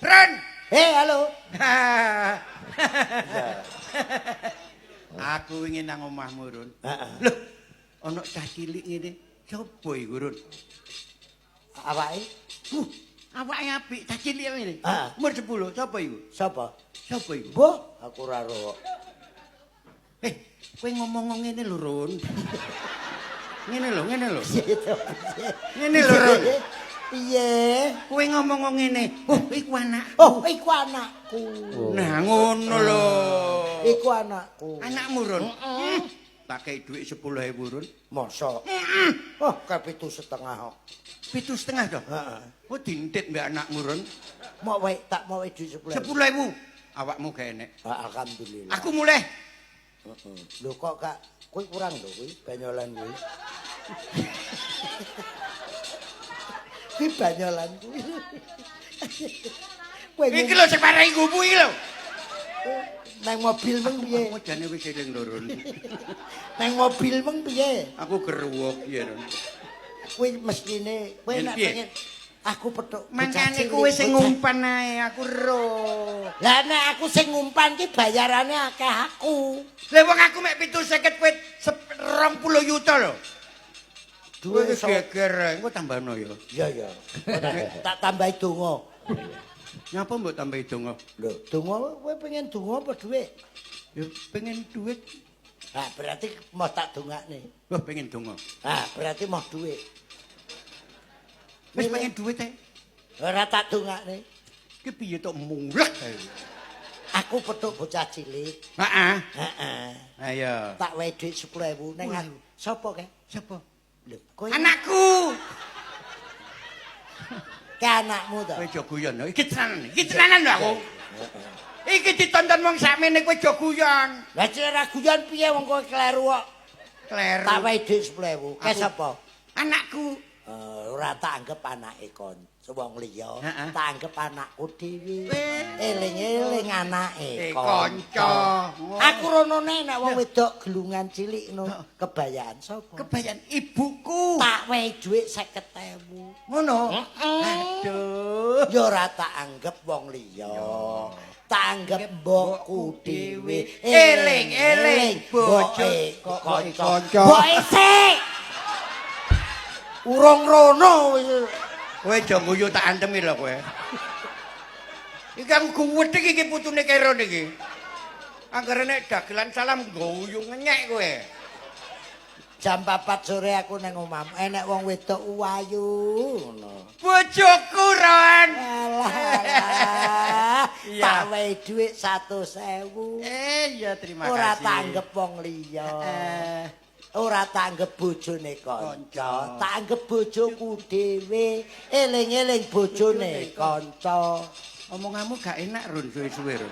Ren. Halo. Aku ingin nang omahmu, Run. Heeh. Loh, ana cah cilik ngene. Sopo iku, Run? Awake? Awake apik, cah cilik ngene. Heeh. Umur 10, sapa iku? Sapa? Sapa iku? Mbah, aku ora ro. Kowe ngomong ngene lho, Run. Ngene lho, ngene lho. Ngene lho, Run. Piye? Kowe ngomong ngene. Oh, iku anak. Oh, iku anakku. Nah, ngono lho. Iku anakku. Anakmu, Run. Tak kei dhuwit 10.000, Run. Mosok. Oh, kae 7,5 kok. 7,5 to? Heeh. Oh, dintit mbek anakmu, Run. Mok wae tak mau dhuwit 10.000. 10.000. Awakmu gak enek. Ah, alhamdulillah. Aku mulih. Heeh. Lho kok gak kuwi kurang lho kuwi banyolan kuwi. Kuwi banyolan kuwi. Kowe Iki lho sing marai gubu iki lho. Nang mobil meng piye? Aku jane wis eling lho, Run. Nang mobil meng piye? Aku geruwok ya, Run. Kuwi mestine kowe Yen nek piye? pengen aku petuk Mangkane kowe sing ngumpan ae, aku ro. Lah nek aku sing ngumpan ki bayarane akeh aku. Lah wong aku mek 750 kowe 20 yuta lho. Duwe Kowe geger, engko tambahno ya. Iya ya. Tak tambahi donga. Nyapa mbok tambahi donga? Lho, donga kowe pengen donga apa dhuwit? Ya pengen duit. Lah berarti mau tak dongakne. Wah, pengen donga. Ah, berarti mau dhuwit. Wis pengen duit ae. Ora tak dongakne. Ki piye tok mulek ae. Aku petuk bocah cilik. Heeh. Heeh. Ayo. Tak wehi dhuwit 10.000 ning aku. Sapa kae? Sapa? Lho, kowe Anakku. Ke anakmu to? Kowe aja guyon lho. Iki tenanan. Iki tenanan lho aku. Iki ditonton wong sakmene kowe aja guyon. Lah cek ora guyon piye wong kowe kleru kok. Kleru. Tak wehi dhuwit 10.000. Ke Aku- sapa? Anakku. Ora tak anggep anake kanca wong liya, Heeh. tak anggep anakku dhewe. Weh. Eling-eling anake Kanca. Aku rono nek wong wedok gelungan cilik no kebayaan sapa? Kebayan ibuku. Tak wehi dhuwit 50.000. Ngono. Heeh. Aduh. Ya ora tak anggep wong liya. Tak anggep mbokku dhewe. Eling-eling bojo mboke kanca. kanca. Mboke sik. Urung rono wis. Kowe aja guyu tak antemi lho kowe. Iki aku guwedhek iki putune Keron iki. Anggere nek dagelan salam guyu ngenyek kowe. Jam 4 sore aku nang omah, enek wong wedok ayu ngono. Bojoku, Ron. Alah, alah. Iya. Tak wehi dhuwit 100.000. Iya terima kasih. Ora tak anggep wong liya. Ora tak anggep bojone kanca, Kanca. tak anggep bojoku dhewe. Eling-eling bojone kanca. Omonganmu gak enak, Run, suwe-suwe, Run.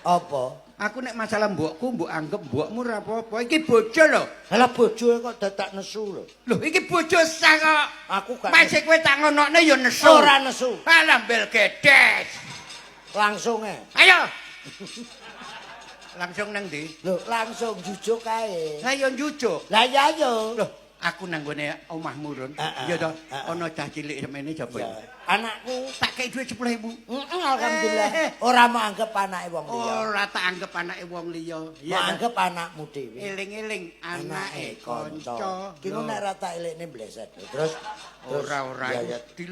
Apa? Aku nek masalah mbokku mbok anggep mbokmu ora apa-apa. Iki bojo lho. Lah bojoe kok dadak nesu lho. Lho, iki bojo sah kok. Aku gak Masih kowe tak ngonokne ya nesu. Ora nesu. Alah bel gedes. Langsung ae. Ayo. Langsung nang ndi? Lho, langsung jujuk kae. Lah yo njujuk. Lah ya yo. Loh, aku nang gone omahmu, Run. Heeh. Iya toh, Heeh. ana cah cilik semene sapa Ya, iku? anakku. Tak kei dhuwit 10.000. Heeh, alhamdulillah. Ora mau anggep anake wong liya. Ora tak anggep anake wong liya. Mau anggep anakmu dhewe. Eling-eling anake kanca. Ki ngono nek ora tak elekne bleset. Terus ora ora Ya, ya. di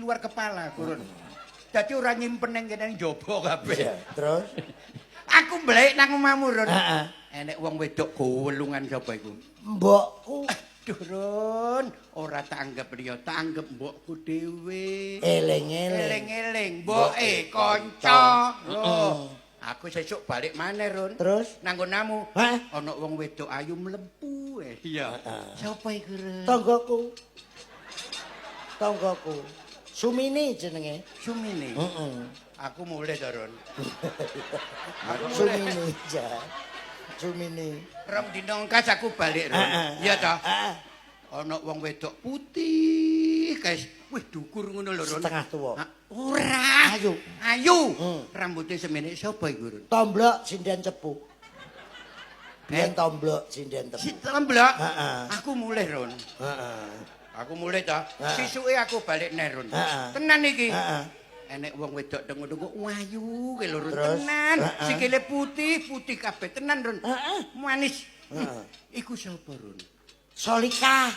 luar kepala, Run. Dadi ora nyimpen ning kene njaba kabeh. Ya, terus Aku mblek nang omahmu, Run. Heeh. Enek wong wedok gowelungan sapa iku? Mbokku. Aduh, Run, ora tak anggep liya, tak anggep mbokku dhewe. Eling-eling. Eling-eling mboke kanca. Lho, aku sesuk balik maneh, Run. Terus Nang nggonamu. Hah? Ana wong wedok ayu mlempu. Iya. Sapa iku, Run? Tanggaku. Tanggaku. Sumini jenenge. Sumini. Heeh. Aku mulih to, Run. Aku mulih. Sumini ja. Sumini. Rong dina engkas aku balik, Run. Heeh. Iya toh? Heeh. Ana wong wedok putih, guys. Wih, dukur ngono lho, Run. Setengah tuwa. Ha, ora. Ayu. Ayu. Hmm. Rambutnya semene sapa iku, Run? Tomblok sinden cepu. Biyen tomblok sinden Si cepu. tomblok. Heeh. Aku mulih, Run. Heeh. Aku mulih ta. Heeh. Sisuke aku balik neh, Run. Heeh. Tenan iki. Heeh. Enek wong wedok teng ngono kok ayu ke lho, Run. Terus? Tenan. Heeh. Sikile putih, putih kabeh tenan, Run. Heeh. Manis. Heeh. Iku sapa, Run? Solika.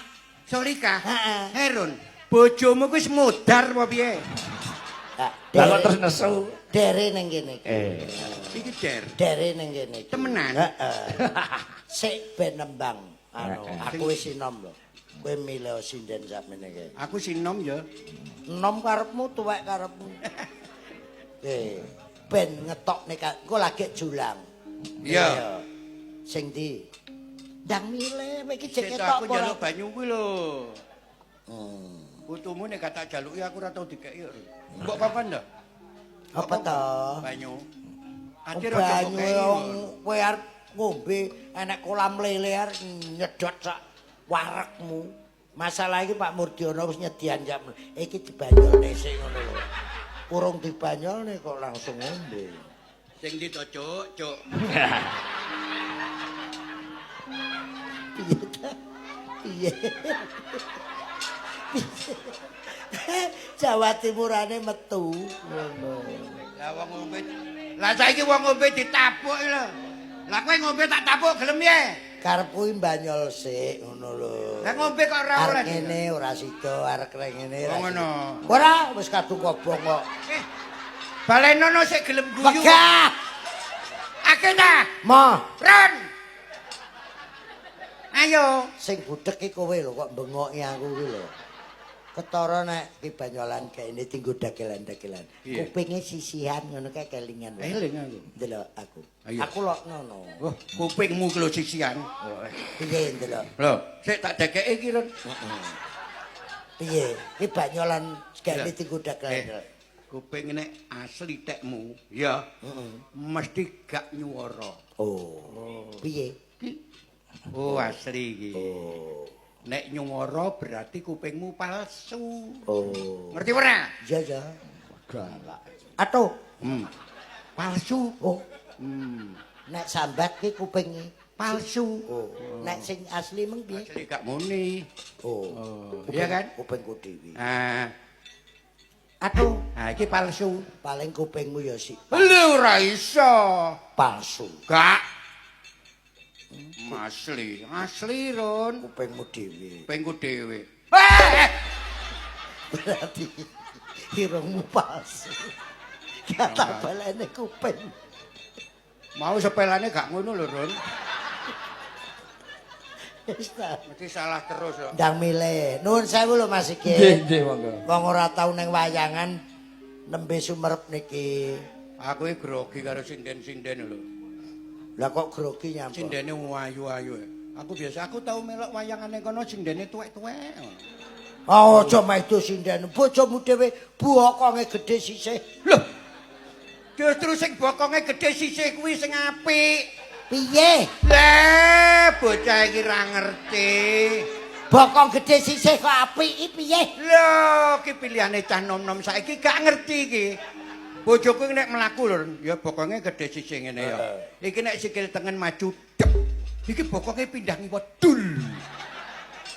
Solika. Heeh. He, Run. Bojomu kuwi wis modar apa piye? Lah Lah kok terus nesu. Dere ning kene iki. Iki der. Dere ning kene iki. Temenan? Heeh. Sik ben nembang. Anu, aku wis sinom lho. Kowe milih sinden sakmene iki. Aku sinom ya. Enom karepmu, tuwek karepmu. Ben ngetokne engko lagi julang. Iya. Sing ndi? Ndang milih, kowe iki jek Sik ketok aku apa ora? njaluk banyu kuwi lho. Putumu nek gak tak jaluki aku ora tau dikeki kok. Mbok papan ta? Apa to? Banyu. Ati ora Banyu kei. wong kowe arep ngombe enek kolam lele arep nyedot sak warekmu. Masalah iki Pak Murdiono wis nyedian jam. Iki dibanyolne sik ngono lho. Urung dibanyolne kok langsung ngombe. Sing ndi to, Cuk? Cuk. Piye ta? Piye? Jawa Timurane metu ngono. Lah wong ngombe. Lah saiki wong ngombe ditapuk lho. Lah kowe ngombe tak tapuk gelem piye? Karepku iki banyol sik ngono lho. Lah ngombe kok ora oleh. Arep ngene ora sida, arep ngene ora. Oh, ngono. sida. Ora, wis kadung kobong kok. Balenono sik gelem guyu. Wegah. Akeh ta? Ma, Ron. Ayo. sing budhek iki kowe lho kok bengoki aku iki lho. Ketara nek ki banyolan kaene tinggo dagelan-dagelan. Piye? Kupinge sisihan ngono kae kelingan. wae. Eling aku. Ndelok aku. Ayo. Aku lokno no. Wah, kupingmu ki lho sisihan. Piye ndelok? Lho, sik tak dekeki iki, Ron. Piye? Ki banyolan gaene Iya. tinggo dagelan. Kuping nek asli tekmu, ya. Mesti gak nyuwara. Oh. Piye? Ki. Oh, asli iki. Oh. Nek nyuwara berarti kupingmu palsu. Oh. Ngerti ora? Iya ya. Galak. Atuh. Palsu. Oh. Nek sambat ki kupinge Palsu. Oh. Nek sing asli meng piye? Asli gak muni. Oh. Iya kan? Kupingku dhewe. Ah, Aduh, ah iki palsu. paling kupingmu ya sik Lho ora iso. palsu. Gak. Asli, asli Ron. Kupingmu dhewe. Kupingku dhewe. Eh, Berarti irungmu palsu. Kata balene kuping. Mau sepelane gak ngono lho, Ron. Wis ta. Mesti salah terus kok. Ndang milih. Nuwun sewu lho Mas iki. Nggih, nggih monggo. Wong ora tau ning wayangan nembe sumerep niki. Aku iki grogi karo sinden-sinden lho. Lah kok grogi nyapa? Sindene ayu-ayu. Aku biasa aku tau melok wayangane kono sindene tuwek-tuwek. Oh, aja maido sinden. Bojomu dhewe bokonge gedhe sisih. Loh. Justru sing bokonge gedhe sisih kuwi sing apik. Piye? Lah, bocah iki ra ngerti. Bokong gedhe sisih kok apik iki piye? Lho, ki pilihane cah nom-nom saiki gak ngerti iki. Bojoku nek mlaku lho, ya bokonge gedhe sisih ngene ya. Iki nek sikil tengen maju, dep. Iki bokonge pindah ngiwa dul.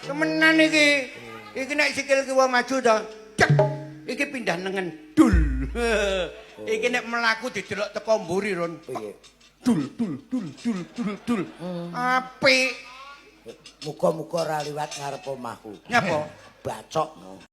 Temenan iki. Iki nek sikil kiwa maju to, dep. Iki pindah nengen dul. Iki nek mlaku didelok teko mburi, Ron. Piye? Dul dul dul dul dul dul. Apik. Muga-muga ora liwat ngarep omahku. Nyapa? Bacok no.